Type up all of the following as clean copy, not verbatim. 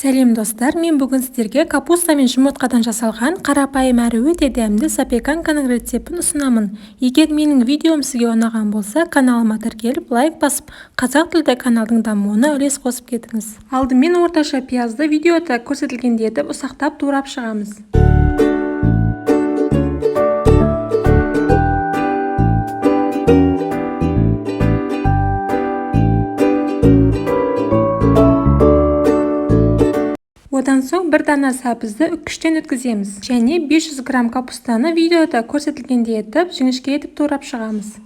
Сәлем, достар! Мен бүгін сіздерге капуста мен жұмыртқадан жасалған қарапайым әрі өте дәмді запеканканың рецептін ұсынамын. Егер менің видеом сізге ұнаған болса, каналыма тіркеліп, лайк басып, қазақ тілді каналдың дамуына үлес қосып кетіңіз. Алдымен орташа пиязды видеода көрсетілгендей етіп ұсақтап турап шығамыз. Одан соң бір дана сәбізді үккіштен өткіземіз және 500 грамм капустаны видеода көрсетілгендей етіп жіңішке етіп турап шығамыз.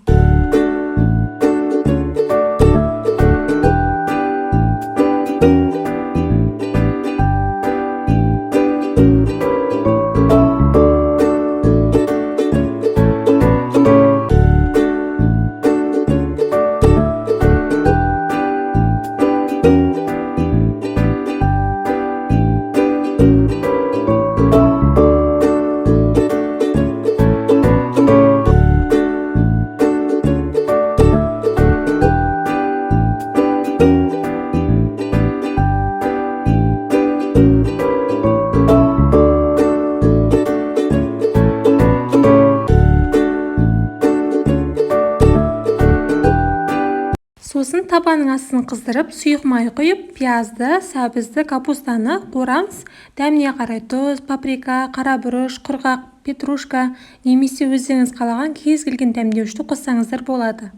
Сосын табаның астын қыздырып, сұйық май құйып, пиязды, сәбізді, капустаны қуырамыз. Дәміне қарай тұз, паприка, қара бұрыш, құрғақ петрушка немесе өздеріңіз қалаған кез келген дәмдеуішті қоссаңыздар болады.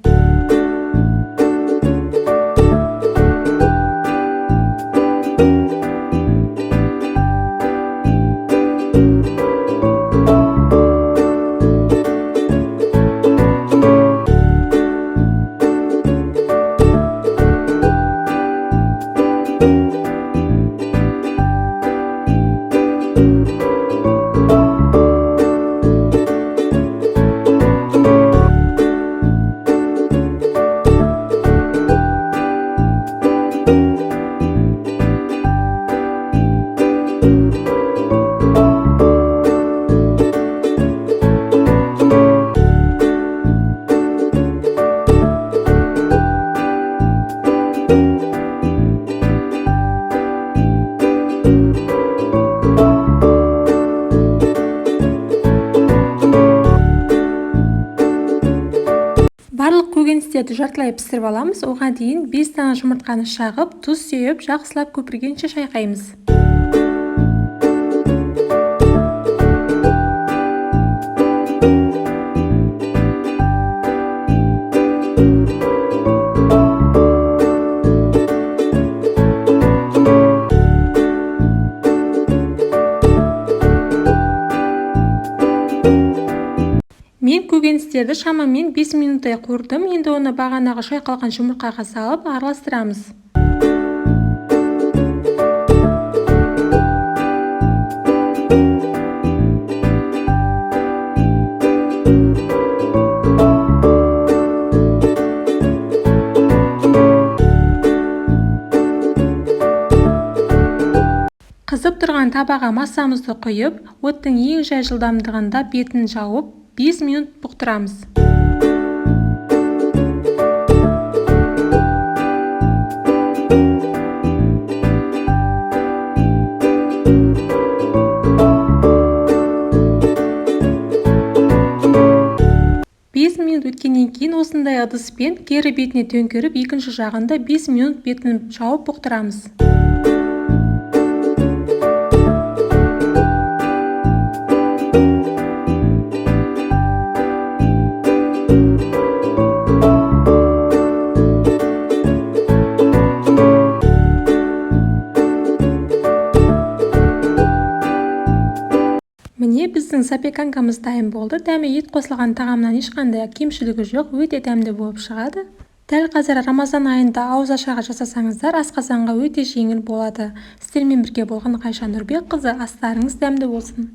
Барлық көкөністерді жартылай пісіріп аламыз. Оған дейін 5 дана жұмыртқаны шағып, тұз сеуіп, жақсылап көпіргенше шайқаймыз. Мен көкөністерді шамамен 5 минуттай қуырдым. Енді оны бағанағы шайқалған жұмыртқаға салып араластырамыз. Қызып тұрған табаға массамызды құйып, оттың ең жай жылдамдығында бетін жауып, 5 минут бұқтырамыз. 5 минут өткеннен кейін осындай ыдыспен кері бетіне төңкеріп, екінші жағында 5 минут бетін жауып бұқтырамыз. Міне, біздің запеканкамыз дайын болды. Дәмі ет қосылған тағамнан ешқандай кемшілігі жоқ, өте дәмді болып шығады. Дәл қазір Рамазан айында ауыз ашарға жасасаңыздар, асқазанға өте жеңіл болады. Сіздермен бірге болған Ғайша Нұрбекқызы. Астарыңыз дәмді болсын.